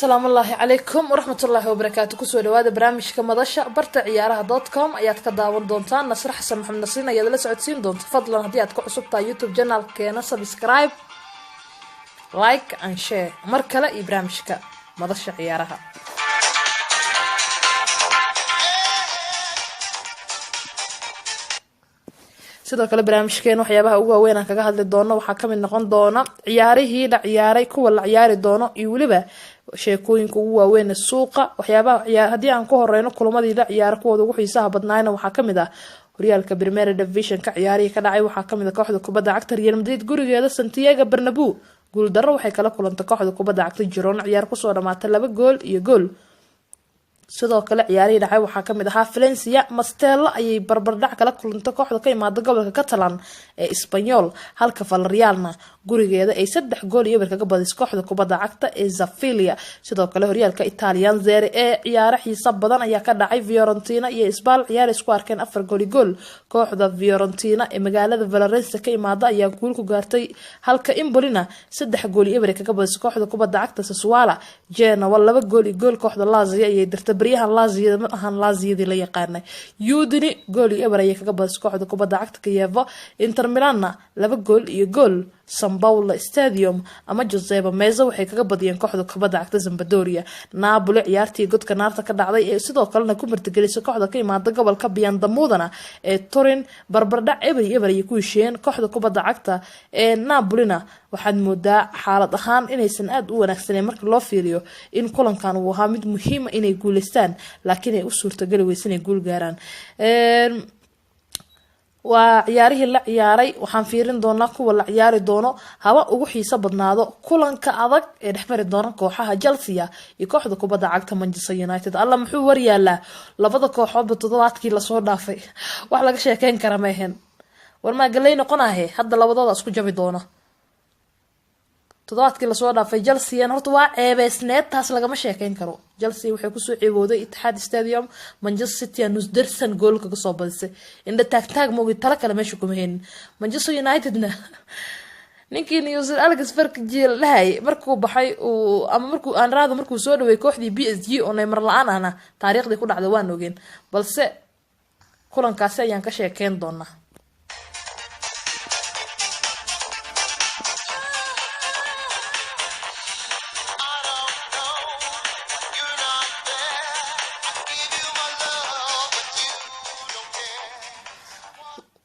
Asalaamullaahi calaykum waraxmatullaahi wabarakaatu. Kusoo dhawaada barnaamijka Madasha Barta Ciyaaraha.com ayaad ka daawan doontaan. Nasre Xasan Maxamed Nasiin ayaad la socodsiin doonta. Fadlan, haddii aad ku cusub tahay YouTube channelkeena, subscribe, like and share. Mar kale iyo barnaamijka Madasha Ciyaaraha. Sidoo kale barnaamijkeena waxyaabaha ugu waaweyn aan kaga hadli doono waxaa kamid noqon doona ciyaarihii la ciyaaray, kuwa la ciyaari doono iyo weliba sheekooyinka ugu waaweyn suuqa. Waxyaabaha haddii aan ku horeyno, kulamadii la ciyaara kuwooda ugu xiisaha badnaayna waxaa kamid ah horyaalka Primera Division-ka ciyaarihii ka dhacay. Waxaa kamid ah kooxda kubadda cagta Real Madrid gurigeeda Santiago Bernabeu guuldarro waxay kala kulantay kooxda kubadda cagta Girona, ciyaar kusoo dhamaatay 2 gool iyo gool. Sidoo kale ciyaarihii dhacay waxaa kamid ahaa Valencia Mestalla ayay barbardhac kala kulantay kooxda ka imaada gobolka Catalan ee Espanyol, halka Villarrealna gurigeeda ay 3 gool iyo 0 kaga badisay kooxda kubadda cagta ee Sevilla. Sidoo kale horyaalka Italian Serie A ciyaaro xiisa badan ayaa ka dhacay. Fiorentina iyo Spal ciyaar isku arkeen, 4 gool iyo gool kooxda Fiorentina ee magaalada Valencia ka imaada ayaa guul ku gaartay, halka Empolina 3 gool iyo 0 kaga badisay kooxda kubadda cagta Sassuolo. Genoa 2 gool iyo gool kooxda Lazio ayay dirtay. Baryahan Lazio ma ahan Laziadii la yaqaanay. Udine 1 gool iyo 0 ayay kaga badisay kooxda kubadda cagta Chievo. Inter Milanna 2 gool iyo gool San Paolo Stadium ama Giuseppe Meazza waxay kaga badiyeen kooxda kubadda cagta Sampdoria. Napoli ciyaartii godka naarta ka dhacday ee sidoo kalena ku martigelisay kooxda ka imaada gobolka Biandamudana ee Turin, barbardhac 0-0 ayay ku heshiiyeen. Kooxda kubadda cagta ee Napolina waxaad moodaa xaalad ahaan inaysan aada u wanaagsaneyn marka loo fiiriyo in kulankan uu ahaa mid muhiima inay guuleystaan, laakiin ay u suurtageli weysa inay guul gaaraan. Waa ciyaarihii la ciyaaray. Waxaan fiirin doonaa kuwa la ciyaari doono. Haba ugu xiiso badnaado kulanka adag ee dhexmari doona kooxaha Chelsea iyo kooxda kubadda cagta Manchester United. Alla, muxuu waryaalaa labada kooxoodba toddobaadkii lasoo dhaafay? Wax laga sheekeyn kara ma ahayn. War maa galey noqonahe? Hadda labadooda isku jabi doona. Toddobaadkii lasoo dhaafay Chelsea horta waa ceebeysneed, taas lagama sheekeyn karo. Chelsea waxay kusoo ceebooday Etihad Stadium. Manchester City nusderson gool kaga soo badisay. Indha taagtaag moogi, talo kale meesha kuma haynin. Manchester Unitedna ninkii newsir Alex Ferguson dhahay markuu baxay uu ama markuu aanraado markuu soo dhaway kooxdii PSG oo Neymar la-aan ahna, taariikhdii ku dhacda waan ogeen. Balse kulankaasi ayaan ka sheekeyn doonaa. I don't know why you're not there. I give you my love, but you don't care.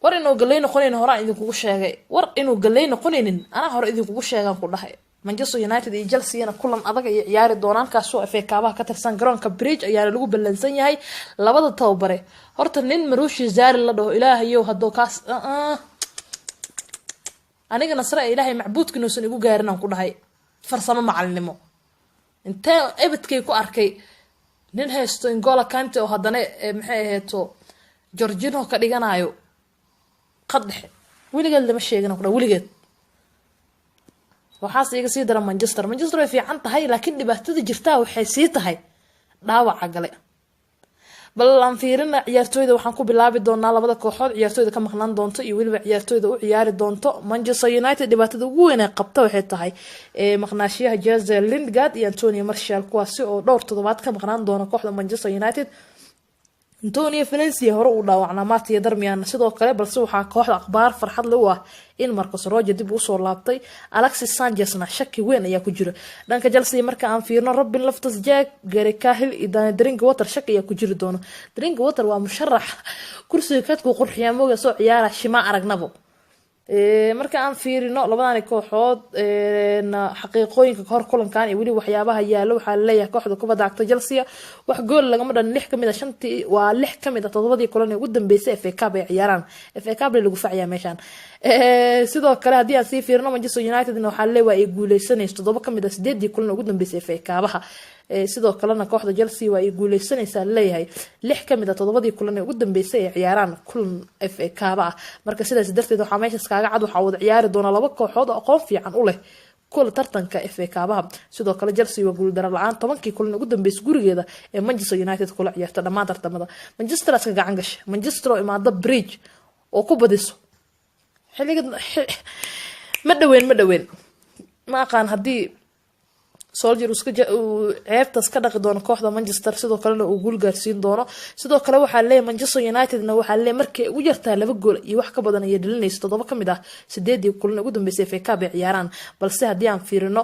War inuu galey noqonaynin horaan idinkugu sheegay. War inuu galey noqonaynin anaa hore idinkugu sheegaan ku dhahay. Manchester United iyo Chelseana kulan adag ayay ciyaari doonaan, kaasoo FA Cup-aha ka tirsan. Garoonka Bridge ayaana lagu ballansan yahay labada tababare. Horta nin Maurizio Sarri la dhaho, ilaahayow hadduu kaas aniga nasre ee Ilaahay macbuudka inuusan igu gaarin aan ku dhahay. Farsamo macalinimo intee ebedkay ku arkay nin haysto N'Golo Kante oo haddana maxay aheeto Jorginho ka dhiganayo qad dhexe? Weligeed lama sheegin aan ku dhahay, weligeed. Waxaas iga sii dara Manchester. Manchester way fiican tahay, laakiin dhibaatada jirtaa waxay sii tahay dhaawaca gale. Bal aan fiirina ciyaartooyda. Waxaan ku bilaabi doonaa labada kooxood ciyaartooyda ka maqnaan doonto iyo weliba ciyaartooyda u ciyaari doonto. Manchester United dhibaatada ugu weyn ee qabta waxay tahay maqnaashiyaha Jesse Lingard iyo Anthony Martial, kuwaasi oo dhowr toddobaad ka maqnaan doona kooxda Manchester United. Antonio Valencia hore uu dhaawacnaa, Matteo Darmian sidoo kale, balse waxaa kooxda akhbaar farxad le u ah in Marcos Rojo dib usoo laabtay. Alexis Sanchezna shaki weyn ayaa ku jira. Dhanka Chelsea marka aan fiirno, Ruben Loftus Cheek, Gary Cahill iyo Danny Drinkwater shaki ayaa ku jiri doono. Drinkwater waa musharax kursiga kadku qurxiyaa mooga, soo ciyaara shima aragnabo. Marka aan fiirino labadani kooxood xaqiiqooyinka kahor kulankan iyo weli waxyaabaha yaalo, waxaa laleeyahay kooxda kubadda cagta Chelsea wax gool lagama dhalin lix kamid a shantii, waa lix kamid a todobadii kulan ee ugu dambeysay FA Cup ay ciyaaraan. FA Cup lagu facayaa meeshaan. Sidoo kale haddii aan sii fiirino Manchester Unitedna, waxaa laleeyahay waa ay guuleysanayso toddoba kamid a sideedii kulan ee ugu dambeysay FA Cup-aha. Sidoo kalena kooxda Chelsea waa ay guuleysanaysaa laleeyahay lix kamid a toddobadii kulan ee ugu dambeysay ay ciyaaraan kulan FA Cup ah. Marka sidaas darteed waxaa meeshaas kaaga cad waxaa wada ciyaari doona laba kooxood oo aqoon fiican u leh kula tartanka FA Cup-aha. Sidoo kale Chelsea waa guuldaro la-aan 10kii kulan ugu dambeysay gurigeeda ee Manchester United kula ciyaarta dhammaan tartamada. Manchester iska gacan gasha. Manchester oo imaado Bridge oo ku badiso xilliga ma dhaweyn, ma dhaweyn, ma aqaan haddii Solskjaer uu ceebtaas ka dhaqi doono kooxda Manchester, sidoo kalena uu guul gaarsiin doono. Sidoo kale waxaa leeyahay Manchester Unitedna waxaa leeyahay markay ugu yartaa 2 gool iyo wax ka badan ayay dhalinaysa 7 ka mid ah 8dii kulan ugu dambeysay FA Cup ay ciyaaraan. Balse haddii aan fiirino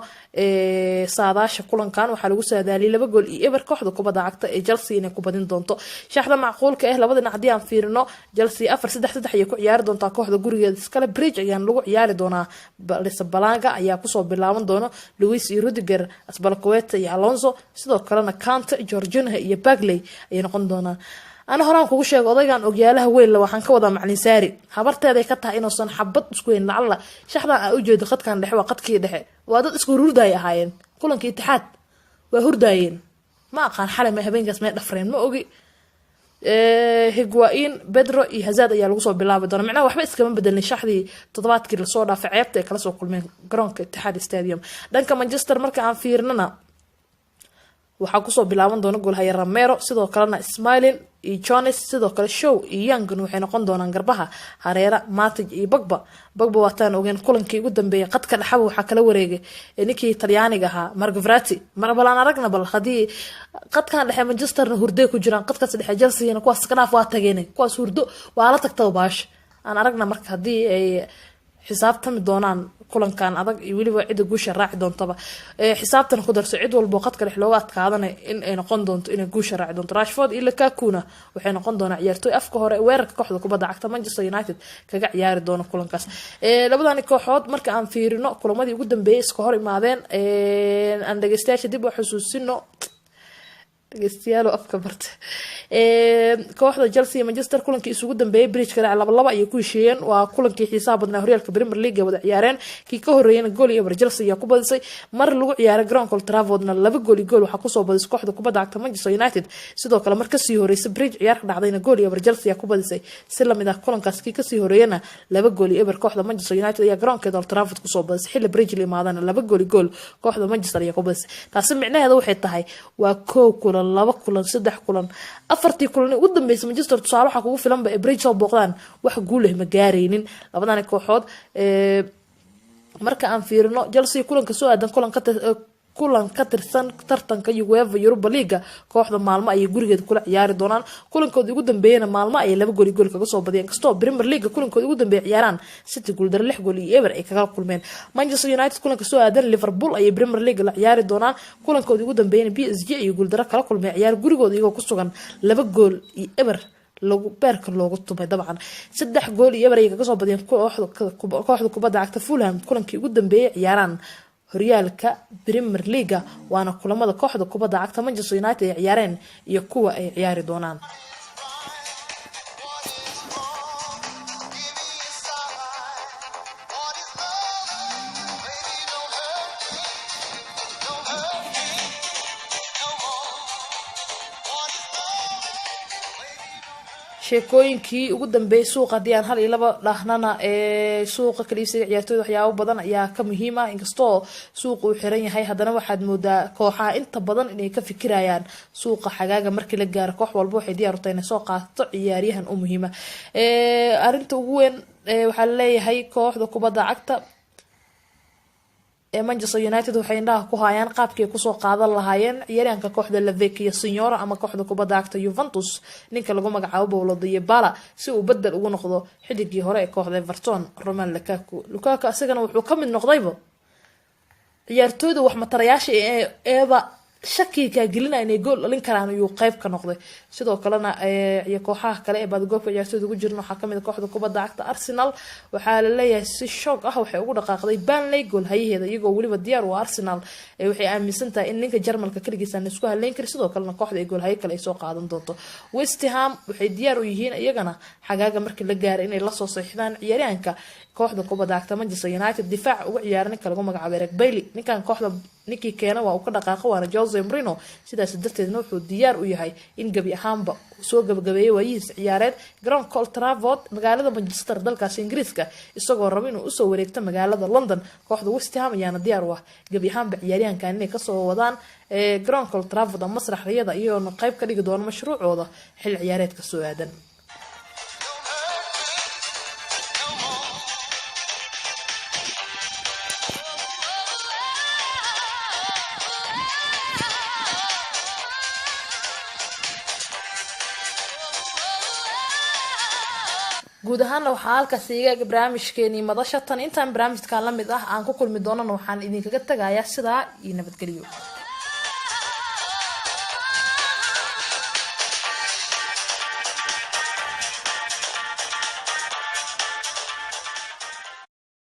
saadaasha kulankan, waxaa lagu saadaaliyay 2-0 kooxda kubadda cagta ee Chelsea inay ku badin doonto. Shaxda macquulka ah labada dhinac haddii aan fiirino, Chelsea 4-3-3 ayay ku ciyaari doontaa kooxda gurigeeda iskale. Bridge ayaan lagu ciyaari doonaa. Balanga ayaa kusoo bilaaban doono, Luis iyo Rudiger, Azpilicueta iyo Alonso, sidoo kalena Kante, Jorginho iyo Bagley ayay noqon doonaan. Ana horaan kugu sheego odaygan ogyaalaha weyn, waxaan ka wadaa macalin Sarri, habarteeday ka tahay inuusan xabad isku hayn. Lacalla shaxdan aa ujeedo, qadkan dhexe waa qadkii dhexe, waa dad isku hurdaay ahaayeen. Kulankii Itixaad waa hurdaayeen, ma aqaan xalay ma habeenkaas may dhafreen, ma ogi. Higuain, Pedro iyo Hazard ayaa lagu soo bilaabi doona. Micnaha waxba iskama bedelin shaxdii toddobaadkii lasoo dhaafay ceebta ay kala soo kulmeen garoonka Itixaad Stadium. Dhanka Manchester marka aan fiirinana, waxaa kusoo bilaaban doona goolhaya Romero, sidoo kalena Smalling iyo Jones, sidoo kale Shaw iyo Young waxay noqon doonaan garbaha hareera Matic iyo Pogba. Pogba waataan ogeen kulankii ugu dambeeyay qadka dhexaba waxaa kala wareegay ninkii Talyaaniga ahaa Marco Verratti. Mar balaan aragna bal haddii qadkan dhexe Manchesterna hurday ku jiraan, qadkaas dhexe Chelseana kuwaas ka dhaaf, waa tageen kuwaas, hurdo waa la tagtaba baasha. Aan aragna marka haddii ay xisaabtami doonaan kulankan adag iyo weliba cidda guusha raaci doontaba. Xisaabtana ku darso cid walbo qadka dhex looga adkaadana in ay noqon doonto inay guusha raaci doonto. Rashford iyo Lukakuna waxay noqon doonaa ciyaartooy afka hore weerarka kooxda kubadda cagta Manchester United kaga ciyaari doona kulankaas. Labadani kooxood marka aan fiirino kulamadii ugu dambeeyay iska hor imaadeen, aan dhageystayaasha dib u xusuusino, dhegeystayaal afka barta, kooxda Chelsea iyo Manchester kulankii isugu dambeeyay Bridge ka dhaca 2-2 ayay ku heshiiyeen. Waa kulankii xiisaha badnaa horyaalka Premier League ay wada ciyaareen. Kii ka horreeyana 1-0 Chelsea ayaa ku badisay. Mar lagu ciyaaray garoonka Old Traffordna 2-1 waxaa kusoo badisay kooxda kubadda cagta Manchester United. Sidoo kale mar kasii horeysay Bridge ciyaar ka dhacdayna 1-0 Chelsea ayaa ku badisay. Si lamid ah kulankaas kii kasii horeeyana 2-0 kooxda Manchester United ayaa garoonkeeda Old Trafford kusoo badisay. Xilli Bridge la imaadana 2-1 kooxda Manchester ayaa ku badisay. Taasi micnaheeda waxay tahay waa 1 kulan, 2 kulan, 3 kulan, afartii kulan ugu dambeysay Manchester, tusaale waxaa kugu filanba ee Bridge soo booqdaan, wax guul leh ma gaaraynin labadani kooxood. Marka aan fiirino Chelsea kulanka soo aadan, kulan ka tirsan tartanka UEFA Europa League, kooxda Malmö ayay gurigeeda kula ciyaari doonaan. Kulankooda ugu dambeeyana Malmö ayay 2-1 kaga soo badiyeen, kastoo Premier League kulankooda ugu dambeeya ciyaaraan City guuldaro 6-0 ay kaga kulmeen. Manchester United kulanka soo aadan Liverpool ayay Premier League la ciyaari doonaan. Kulankooda ugu dambeeyana PSG ayay guuldaro kala kulmeen ciyaar gurigooda iyagoo ku sugan, 2-0 lagu beerka loogu tumay. Dabcan 3-0 ayay kaga soo badiyeen kooxda kubadda cagta Fulham kulankii ugu dambeeyay ciyaaraan horyaalka Premier League. Waana kulamada kooxda kubadda cagta Manchester United ay ciyaareen iyo kuwa ay ciyaari doonaan. What is wrong? Give me a sign. What is love? Baby, don't hurt me. Don't hurt me no more. What is love? Baby, don't hurt. Sheekooyinkii ugu dambeeyay suuqa haddii aan hal iyo laba dhahnana, ee suuqa kala iibsiga ciyaartooyda waxyaabo badan ayaa ka muhiim ah. Inkastoo suuqa uu xiran yahay, haddana waxaad moodaa kooxaha inta badan inay ka fikirayaan suuqa xagaaga markii la gaaro. Koox walba waxay diyaar u tahay inay soo qaadato ciyaaryahan u muhiima. Arrinta ugu weyn waxaa laleeyahay kooxda kubadda cagta ee Manchester United waxay indhaha ku hayaan qaabkii ay kusoo qaadan lahaayeen ciyaaryahanka kooxda La Vecchia Signora ama kooxda kubadda cagta Juventus, ninka lagu magacaabo Paulo Dybala, si uu bedel ugu noqdo xidigii hore ee kooxda Everton, Romelu Lukaku. Lukaku isagana wuxuu ka mid noqdayba ciyaartooyda waxmatarayaasha eeba shakiga kaa gelinaya inay gool dhalin karaan ayuu qeyb ka noqday. Sidoo kalena iyo kooxaha kale ee baadigoobka ciyaartooyda ugu jiran waxaa kamid ah kooxda kubadda cagta Arsenal. Waxaa laleeyahay si shoog ah waxay ugu dhaqaaqday Burnley goolhayaheeda, iyagoo weliba diyaar u ah. Arsenal waxay aaminsan tahay in ninka Jarmalka kaligiis aan isku haleyn karin, sidoo kalena kooxda ay goolhayo kale ay soo qaadan doonto. West Ham waxay diyaar u yihiin iyagana xagaaga markii la gaaray inay lasoo seexdaan ciyaaryahanka kooxda kubadda cagta Manchester United difaaca uga ciyaara, ninka lagu magacaabo Eric Bailly. Ninkan kooxda ninkii keena waa uu ka dhaqaaqo, waana Jose Mourinho. Sidaas darteedna wuxuu diyaar u yahay in gebi ahaanba uu soo gabagabeeyay waayihiis ciyaareed garoonka Old Trafford magaalada Manchester, dalkaasi Ingiriiska, isagoo raba inuu usoo wareegto magaalada London. Kooxda West Ham ayaana diyaar u ah gebi ahaanba ciyaaryahankan inay kasoo wadaan garoonka Old Trafford ama masrax riyada, iyagoona qayb ka dhigi doona mashruucooda xil ciyaareedka soo aadan. Don't hurt me no more. Guud ahaana waxaa halkaas igaaga barnaamijkeenii madasha. Tan intaan barnaamijkan la mid ah aan ku kulmi doonana, waxaan idinkaga tagayaa sidaa iyo nabadgelyo.